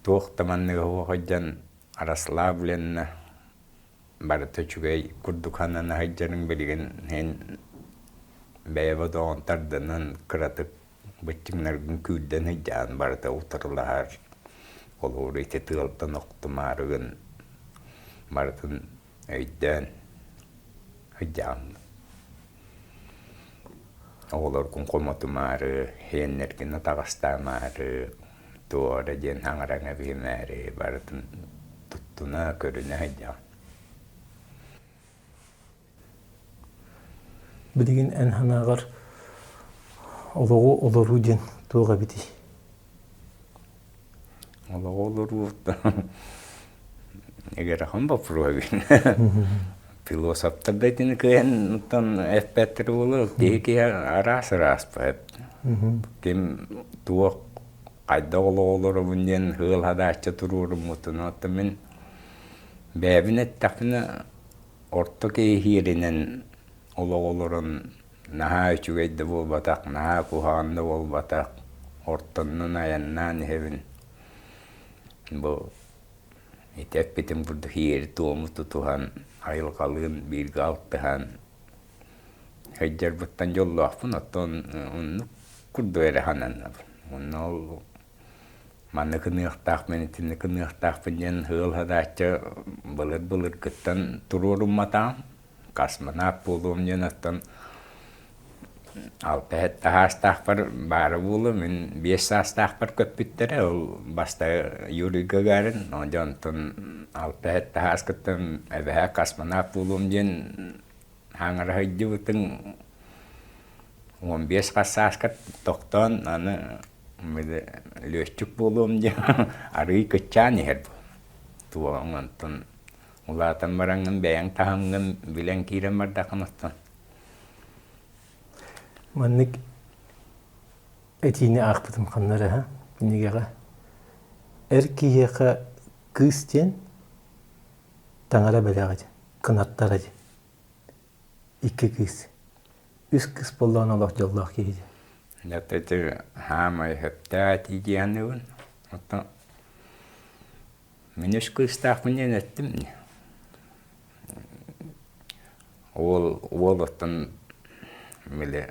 туох да манныга суох сылдьан расслабленно барыта үчүгэй курдук санана сылдьарыҥ билигин эн бэйэ бодоҕун тардынан кыратык быччыҥнаргын күүрдэн сылдьаҕын барыта утарылаһар холобур ити тыалтан охтумаарыгын барытын өйдөөн сылдьаҕын оҕолоргун хомотумаары сиэннэргин атаҕастаамаары туох эрэ диэн саҥараҥ эбиһимээри барытын туттуна көрүнэ сылдьаҕын. Билигин эн санааҕар олоҕу олоруу диэн туох эбитий? Олоҕу олоруу ыарахан боппуруос эбит. Философтар да итини кыайан оттон эппэттэр буолуо. Киһи киһи араас араас Ким туох хайдах олоҕу олоробун диэн ыал хадааччы туруоруммутун оттон мин бэйэбин эттэхпинэ орто киһи иһиэринэн олох олорон наһаа үчүгэй да буолбатах, наһаа куһаҕан да буолбатах, ортоннон айаннаан иһэбин. Бу ити эппитим курдук иэри-туому тутуһан, айылҕалыын бииргэ алтыһан сылдьарбыттан дьоллоохпун, оттон оннук курдук эрэ сананабын. Онно ол Манна гыныахтаахпын, итиннэ гыныахтаахпын диэн ыал хадааччы былыр-былыргыттан туруорумматаҕым. Космонавт буолуом диэн оттон алта саастаахпар баара буолуо, мин 5 саастаахпар көппүттэрэ, ол бастакы Юрий Гагарин, дьэ онтон 6-7 сааскыттан эбэһээ космонавт буолуом диэн хаҥара сылдьыбытыҥ 15 хас сааскар тохтоон аны лүөччүк буолуом диэн арыый кыччаан иһэр туоҕуҥ онтон улаатан бараҥҥын бэйэҥ таһымҥын билэн киирэн бардаххын оттон Маннык этиини аахпытым ханна эрэ кинигэҕэ эр киһиэхэ кыыс диэн таҥара бэлэҕэ диэн кынаттара диэн икки кыыс үс кыыс буоллаҕына олох дьоллоох киһи диэн. Дьэ ити хаамай сөптөөх этии дии саныыбын. Оттон мин үс кыыстаахпын диэн эттим. Уол уол оттон били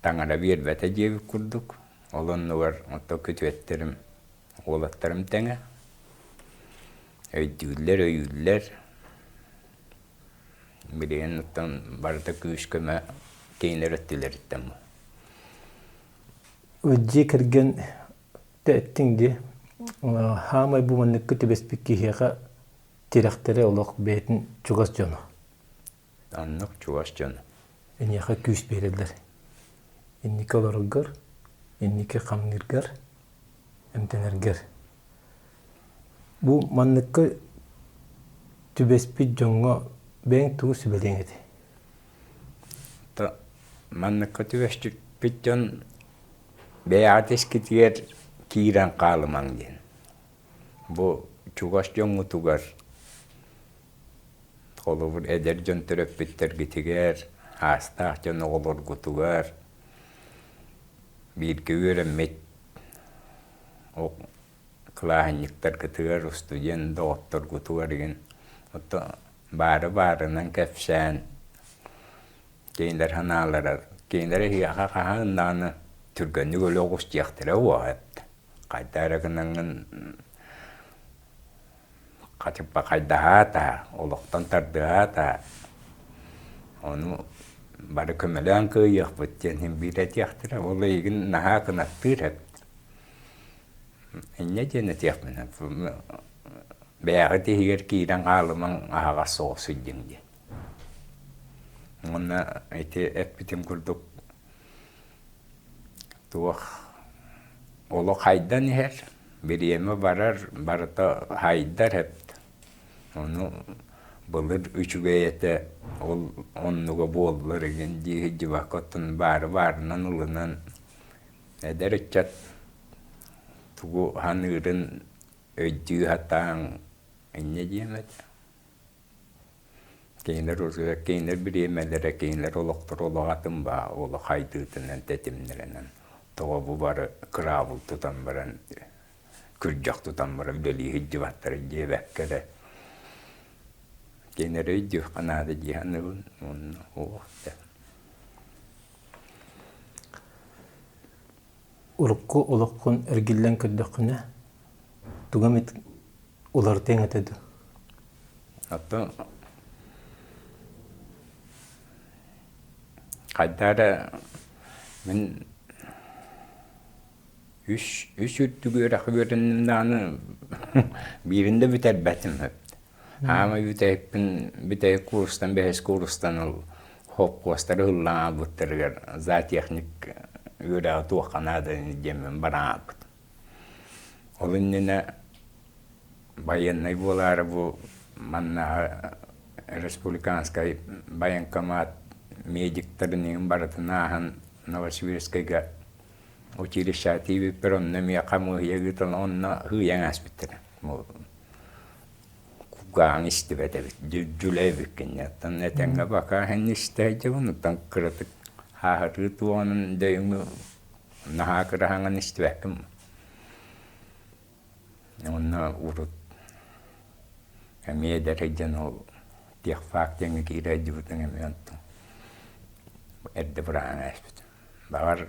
таҥара биэрбэтэ диэбит курдук. Ол оннугар оттон күтүөттэрим уолаттарым тэҥэ. Өйдүүллэр, өйүүллэр. Билигин оттон барыта күүс-көмө кинилэр өттүлэриттэн Дьиэ кэргэн эттиҥ дии. Хаамай бу манныкка түбэспит киһиэхэ тирэхтэрэ олох бэйэтин чугас дьоно. Оннук чугас дьоно. Эйиэхэ күүс биэрэллэр. Инники олороргор, инники хамныыргар, эмтэнэргэр. Бу манныкка түбэспит дьоҥҥо бэйэҥ тугу сүбэлиэҥ этэй? Манныкка түбэспит дьон бэйэҕит искитигэр киирэн хаалымаҥ диэн. Бу чугас дьоҥҥутугар, холобур, эдэр дьон төрөппүттэргитигэр, аастаах дьон оҕолоргутугар, бииргэ үөрэммит кылааһынньыктаргытыгар, устудьуон доҕотторгутугар игин оттон баары баарынан кэпсээн кинилэр санаалара кинилэр эһиэхэ хаһан даҕаны түргэнник өлө оҕус диэхтэрэ уоһа хайда эрэ гынаҥҥын хачыппахайдаһаата олохтон тардыһаата ону бары көмөлөөн кыайыахпыт диэн син биир этиэхтэрэ ол эйигин наһаа кынаттыыр эбит Инньэ диэн этиэхпин бэйэҕит иһигэр киирэн хаалымаҥ аһаҕас соҕус сылдьыҥ диэн. Уонна ити эппитим курдук туох олох хайдан иһэр, бириэмэ барар, барыта хайдар эбит. Ону былыр үчүгэй этэ, ол оннуга буоллар игин дии сылдьыбакка оттон баары баарынан ылынан Эдэр ыччат тугу саныырын өйдүү сатааҥ инньэ диэм этэ. Кинилэр уже кинилэр бириэмэлэрэ, кинилэр олохторо олох атын баа, олох хайдыытынан, тэтимнэринэн. Тоҕо бу бары кыраабыл тутан баран, күрдьэх тутан баран үлэлии сылдьыбаттара диэбэккэ эрэ кинилэри өйдүөххэ наада дии саныыбын уонна уох да. Урукку олоххун эргиллэн көрдөххүнэ, тугу эмит уларытыаҥ этэ дуу? Оттон хайдах эрэ мин үс үс үрдүк үөрэх үөрэнним даҕаны биирин да бүтэрбэтим. Аама бүтэһикпин бүтэһик курстан бэһис курстан ол хоппуостары ыһыллан аалбыттарыгар зоотехник үөрэҕэ туохха наада диэммин баран аалбытым. Ол иннинэ байыаннай буолаары бу маннааҕы республиканскай военкомат медиктарын иһин барытын ааһан Новосибирскайга училищеҕа тиийбиппэр онно эмиэ хамыыһыйа ыытан онно һыйан ааспыттара. Кулгааҕын истибэт эбит, дьүлэ эбиккин оттон этэҥҥэ бакаа иһин истэ сылдьабын, оттон кыратык хааһырыы туоҕунан дөйүҥү наһаа кыраһаҥын истибэккин. Онно урут эмиэ эдэр сылдьан ол техфак диэҥҥэ киирэ сылдьыбытыҥ эмиэ онтон эрдэ быраҕан ааспытым. Баҕар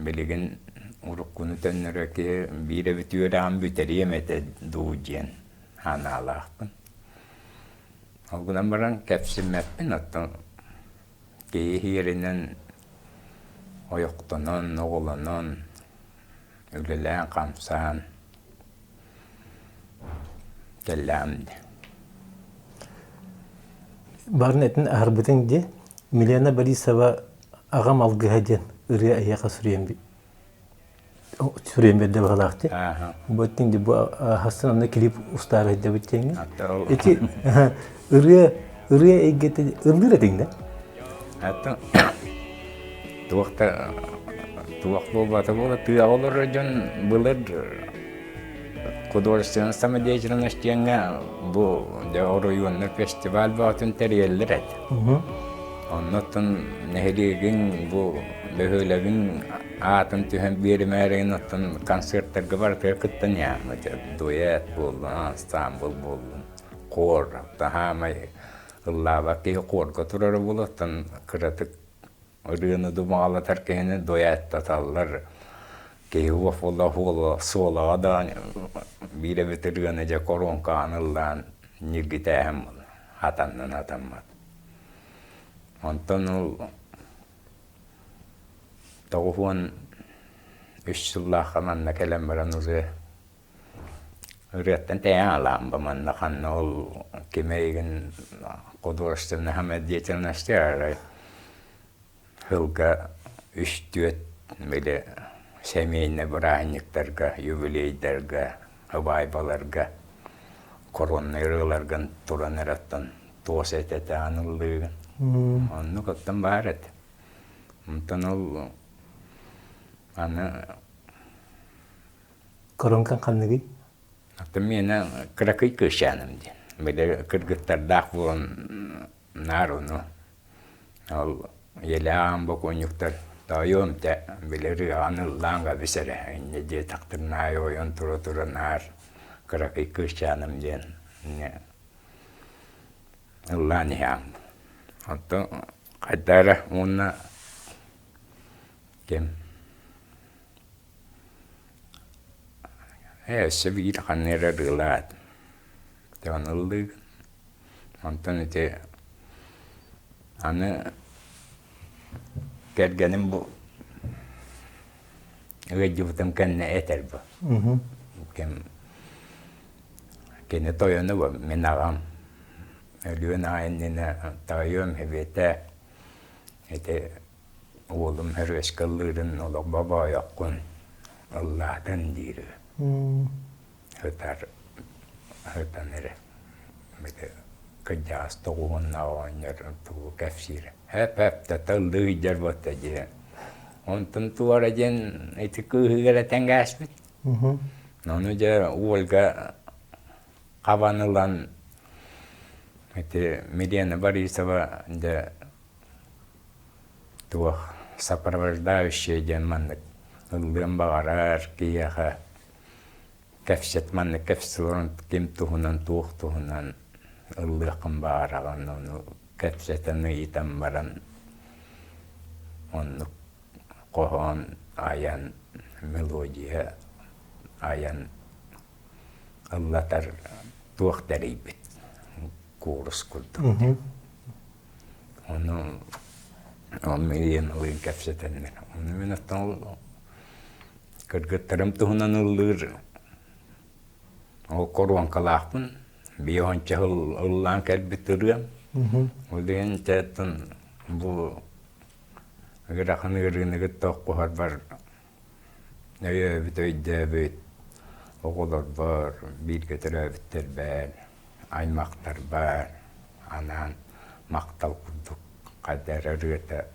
билигин уруккуну төннөрө киһи биир эбит үөрэҕин бүтэриэм этэ дуу диэн санаалаахпын. Ол гынан баран кэпсиммэппин, оттон киһи иһиэринэн ойохтонон, оҕолонон, үлэлээн-хамсаан кэллэҕим дии. Барын этин аһарбытыҥ дии. Милена Борисова «Аҕам алгыһа» диэн ырыа эйиэхэ суруйан суруйан биэрдэ быһалаах дии. Бу эттиҥ дии бу хассан онно клип устаары сылдьабыт диэҥҥин. Ити ырыа ырыа эйгэтэ ыллыыр этиҥ да? Аттан туох да туох буолбата буола тыаҕа олорор дьон былыр художественная самодеятельность диэҥҥэ бу дьэ оройуоннар фестиваль бөҕөтүн тэрийэллэр этэ. Оннуттан нэһилиэгиҥ бу бөһүөлэгиҥ аатын түһэн биэримээригин оттон концертарга барытыгар кыттан иһэм дуэт буоллун, ансамбль буоллун, хор, таһаамай ыллаабат киһи хорга турара буолуоттан кыратык ырыаны думаҕалатар киһини дуэттаталлар. Киһи уофула суолаҕа да биир эбит ырыаны дьэ коронкаҕын ыллаан ньиргитээһин буолла. Хатаннын хатаммат. Онтон ол 93 сыллаахха манна кэлэн баран ырыа ырыаттан тэйэн аалаам ба манна ханна ол ким эйигин художественная самодеятельность арай сылга үс-түөрт били семейнэй бырааһынньыктарга, юбилейдарга, ыбаайбаларга короннай ырыаларгын туран эрэ оттон туос этэ-этэҕин ыллыыгын. Оннук оттон баар этэ. Онтон ол аны Коронкаҥ ханныгый? Оттон миэнэ кыракый кыысчааным диэн. Били кыргыттардаах буолан наар ону ол ийэлээх бокуонньуктар тоойуом тэ били ырыаҕын ыллаан кэбис эрэ инньэ диэтэхтэринэ аайы ойон тура-тура наар кыракый кыысчааным диэн инньэ ыллаан иһэҕин. Оттон хайдах эрэ уонна ким Ээ өссө биир ханна эрэ ырыалаат Дьон ыллыыгын. Онтон ити аны кэргэним бу ыалдьыбытым кэннэ этэр бу. Ким кини тойону бу мин аҕам өлүөн аҕай иннинэ тоойуом эбиэтэ ити уолум Хөрүөскэ ыллыырын олох бобоойоххун ыллаатын диир Ытар ытан эрэ били кырдьаҕас тоҕуһуннаах оҕонньор тугу кэпсиирэ һэп-һэп таталлыы сылдьар буолта диэн онтон туора диэн ити кыыһыгар этэн кээспит ону дьэ Ольга хабан ылан ити Милена Борисова дьэ туох сопровождающая диэн маннык. Ыллыан баҕарар киһиэхэ кэпсэт маннык кэпсэл олорон ким туһунан, туох туһунан ыллыаххын баҕараҕын, ону кэпсэтэн ыйытан баран оннук хоһоон айан, мелодия айан ыллатар туох тэрийбит куурус курдук. Ону онно Еленалыын кэпсэтэннэр. Ону мин оттон ол кыргыттарым туһунан ыллыыр ол коруоҥкалаахпын. Биэс сыл ыллаан кэлбит ырыам. Ол иһин оттон бу ыарахан ыарыыны кытта оххуһарбар өйөөбүт, өйдөөбүт оҕолорбор, бииргэ төрөөбүттэрбэр, аймахтарбар анаан махтал курдук хайда эрэ ырыата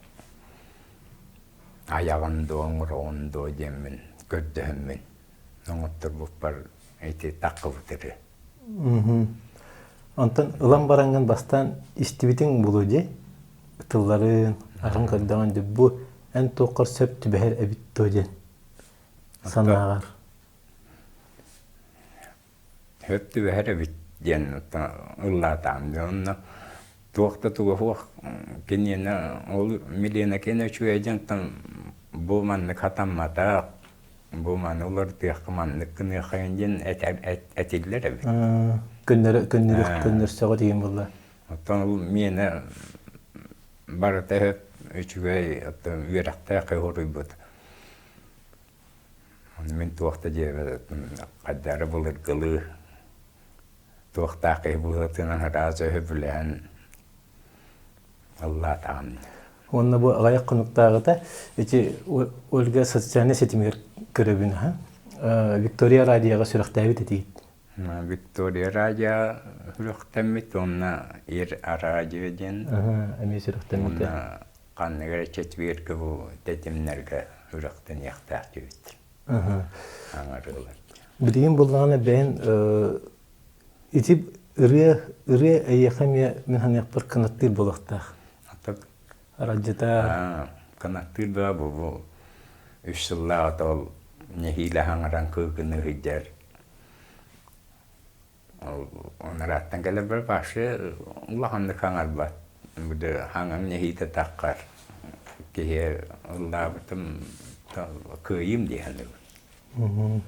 айаҕын дуо, оҥороҕун дуо диэммин көрдөһөммүн оҥотторбуппар ити таххыбыт ырыа. Онтон ылан бараҥҥын бастаан истибитиҥ буолуо дии? Тылларын, атын көрдөҕүн дии бу эн туоххар сөп түбэһэр эбит дуо диэн санааҕар. Сөп түбэһэр эбит диэн ыллаатаҕым дии. Онно туох да туга суох киниэнэ ол Милена киэнэ үчүгэй диэн бу маннык хатамматах бу маны уларытыахха маннык гыныаххайын диэн этиллэр эбит. Көннөрө көннөрүөх көннөрсөҕө тиийэн буолла. Оттон ол миэнэ барыта үчүгэй оттон үөрэхтээх уруйбут. Ону мин туох да диэбэт хайдары былыргылыы туохтаах киһи быһыытынан араас өһүбүлээн ыллаатаҕым. Уонна бу аҕыйах хонуктааҕыта ити Ольга социальнай ситимигэр көрөбүн аха. Виктория радиоҕа сүрэхтээбит этигит. Виктория радио сүрэхтэммит уонна Ир радио диэн. Эмиэ сүрэхтэммитэ. Уонна ханнык эрэ четвергэ бу тэтимнэргэ сүрэхтэниэхтээх диэбиттэр. Аҥарыылар. Билигин буллаҕына бэйэн Ити ырыа, ырыа эйиэхэ эмиэ мин саныахпар кынаттыыр буолуохтаах. Аралдьыта. Кынаттыыр да бу бу үс сыллааҕыта ол нэһиилэ хаҥаран кыыкыныы сылдьар. Ол анарааттан кэлэрбэр вообще улаханнык хаҥарбат. Бу хаҥам нэһиитэ таххар киһи ыллаабытым кыайыым дии саныыбын.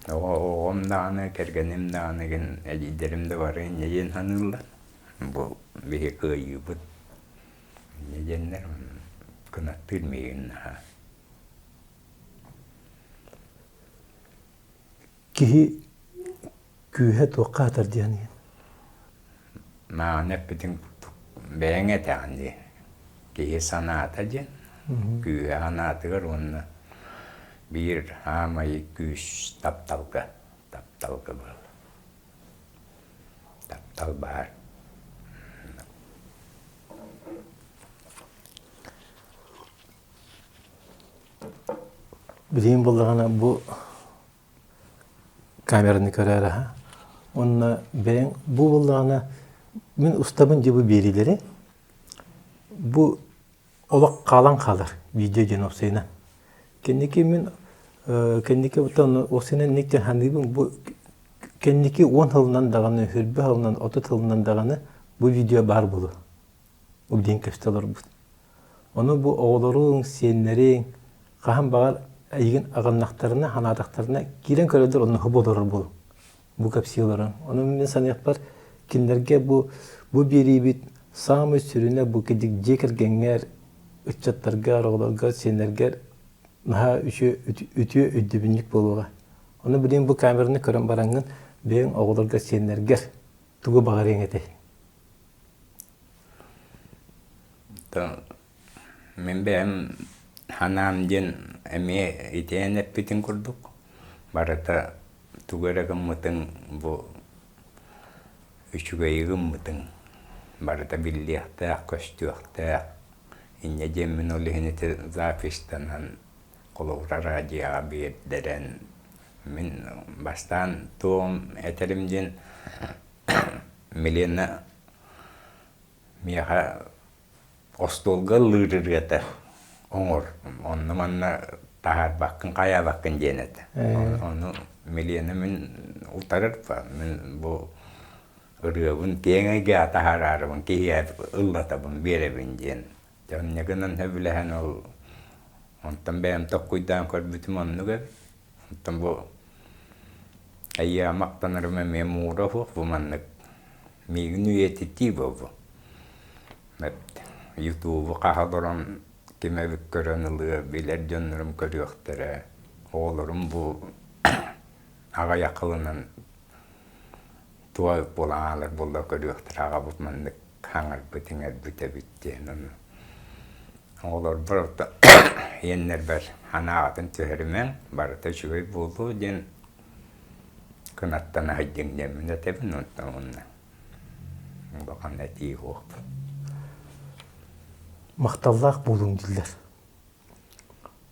Оҕом даҕаны, кэргэним даҕаны гин эдьиийдэрим да бары инньэ диэн саныыллар. Бу биһи кыайыыбыт инньэ диэннэр кынаттыыр миигин наһаа. Киһи күүһэ туохха атар диэн Мааны эппитиҥ курдук бэйэҥ этэҕин дии. Киһи санаата диэн күүһэ санаатыгар уонна биир аамай күүс тапталга тапталга буолар. Таптал баар. Билигин буоллаҕына бу камераны көрөөр аһа. Уонна бэйэҥ бу буоллаҕына мин устабын дии бу биэриилэри бу олох хаалан хаалар видео диэн уопсайынан. Кэнники мин кэнники оттон уопсайынан инник диэн саныыбын бу кэнники уон сылынан даҕаны, сүүрбэ сылынан, 30 сылынан даҕаны бу видео баар буолуо. Ол диэн көстө олорбут. Ону бу оҕолоруҥ, сиэннэриҥ хаһан баҕар эйигин аҕыннахтарына, санаатахтарына киирэн көрөллөр онно хобу олорор буолуҥ. Бу кэпсии олорон. Ону мин саныахпар кинилэргэ бу бу биэриибит саамай сүрүнэ бу кидик дьиэ кэргэҥҥэр, ыччаттаргар, оҕолоргор, сиэннэргэр наһаа үчүө үтүө өйдөбүнньүк буолуоҕа. Ону билигин бу камераны көрөн бараҥҥын бэйэҥ оҕолорго, сиэннэргэр тугу баҕарыаҥ этэй? Мин бэйэм санаам диэн эмиэ итиэн эппитин курдук, барыта тугу эрэ гыммытыҥ бу үчүгэйи гыммытыҥ барыта биллиэхтээх, көстүөхтээх. Инньэ диэммин ол иһин ити записьтанан холобура радиоҕа биэрдэрэн мин бастаан туом этэрим диэн Милена миэхэ остуолга ыллыыр ырыата. Оҥор, онно-манна таһаарбаккын, хайаабаккын диэн этэ. Ону Милена мин утарар мин бу ырыабын киэҥ эйгэҕэ таһаараарыбын киһиэхэ ыллатабын, биэрэбин диэн. Дьэ онньа гынан сөбүлэһэн ол онтон бэйэм толкуйдаан көрбүтүм оннук эбит. Оттон бу эйиэхэ махтанарым эмиэ муура суох бу маннык миигин үйэтитии буолбу. Ютубу хаһа олорон ким эбит көрөн ылыа, билэр дьоннорум көрүөхтэрэ. Оҕолорум бу аҕыйах сылынан туох буолан хаалар буолла көрүөхтэрэ аҕабыт маннык хаҥарбыт иҥэрбит эбит диэн ону оҕолорбор оттон ийэннэрбэр санааҕытын түһэримэҥ барыта үчүгэй буолуо диэн кынаттан аһыйдыҥ диэммин этэбин онтон уонна улахан этии суох. Махталлаах буолуҥ дииллэр.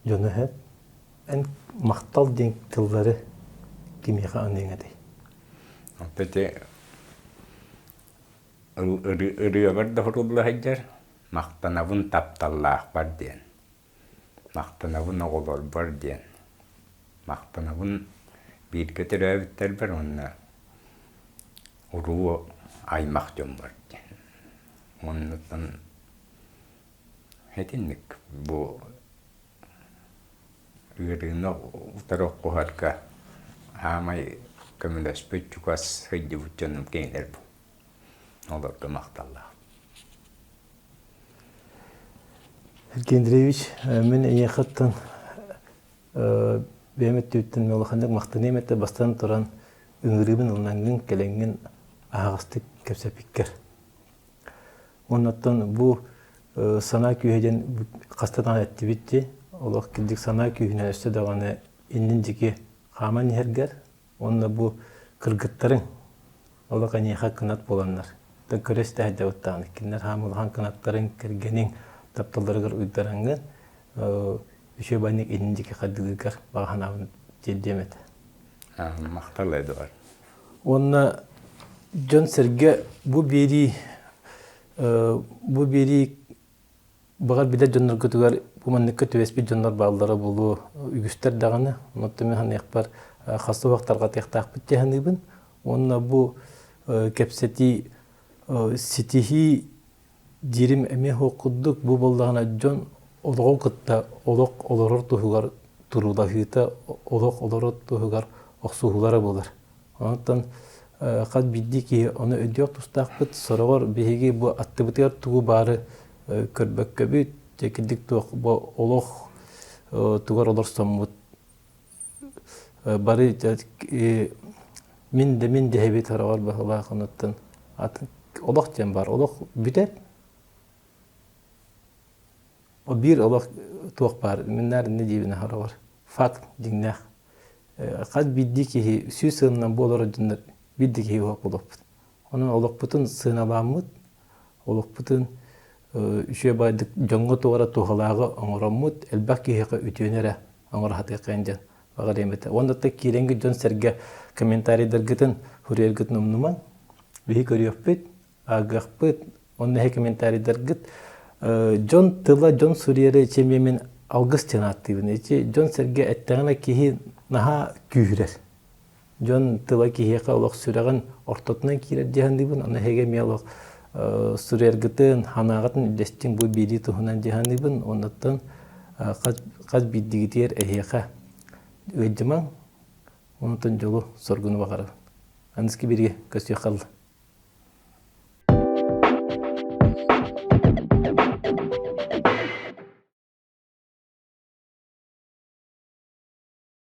Дьону эһэт эн махтал диэн тыллары кимиэхэ аныаҥ этэй? Ити ырыабар да сурулла сылдьар махтанабын тапталлаахпар диэн, махтанабын оҕолорбор диэн, махтанабын бииргэ төрөөбүттэрбэр уонна уруу аймах дьоммор диэн. Оннуттан итинник бу ыарыыны утары оххуһарга саамай көмөлөспүт чугас сылдьыбыт дьонум кинилэр олорго махталлаах. Сергей Андреевич, мин эйиэхэттэн бэйэм өттүбүттэн улаханнык махтаныам этэ бастан туран ыҥырыыбын ылынаҥҥын кэлэҥҥин аһаҕастык кэпсэппиккэр. Оннуттан бу санаа күүһэ диэн хаста даҕаны эттибит дии. Олох кырдьык санаа күүһүнэн өссө даҕаны иннин диэки хааман иһэргэр уонна бу кыргыттарыҥ олох эйиэхэ кынат буоланнар көрө истэ сылдьабыттаҕына кинилэр хаам улахан кынаттарыҥ кэргэниҥ тапталларыгар уйдараҥҥын үчүгэй банньык иннин диэки хардыылыыргар баҕа санаабын тиэрдиэм этэ. Махтал Эдуард. Уонна дьон-сэргэ бу биэрии бу биэрии баҕар билэр дьонноргутугар бу манныкка түбэспит дьоннор бааллара буолуо үгүстэр даҕаны. Онон мин саныахпар хас да тарҕатыахтаахпыт дии саныыбын. Уонна бу кэпсэтии ситиһии диирим эмиэ суох курдук бу буоллаҕына дьон олоҕу кытта олох олорор туһугар туруулаһыыта олох олорор туһугар охсуһуулара буолар. Онтон хас биирдии киһи ону өйдүөх тустаахпыт. Сороҕор биһиги бу аттыбытыгар тугу баары көрбөккөбүт, кирдик туох бу олох тугар олорсоммут бары мин да мин дэһэбит сороҕор баһылаах онуттан атын олох диэн баар олох бүтэр биир олох туох баар миннаар иннэ диибин сороҕор факт дьиҥнээх хас биирдии киһи сүүс сылынан буолар дьоннор биир да киһи уһап олохпут онон олохпутун сыаналааммыт олохпутун үчүгэй баайдык дьоҥҥо туора туһалааҕы оҥороммут элбэх киһиэхэ үтүөнү эрэ оҥоро сатыаххайын диэн баҕарыам этэ. Уонна да киирэҥҥит дьон-сэргэ комментарийдаргытын суруйаргытын умнумаҥ. Биһи көрүөхпүт, ааҕыахпыт, уонна эһи комментарийдаргыт дьон тыла, дьон суруйара ичи эмиэ мин алгыс диэн ааттыыбын. Ичи дьон-сэргэ эттэҕинэ киһи наһаа күүһүрэр. Дьон тыла киһиэхэ олох сүрэҕин ортотунан киирэр дии саныыбын. Аны эһиги эмиэ олох суруйаргытын, санааҕытын үллэстиҥ бу биэрии туһунан дии саныыбын. Оннуттан хас биирдигитигэр эһиэхэ ыалдьымаҥ, онтон дьолу, соргуну баҕарабын. Аныгыскы биригэ көрсүөххэ.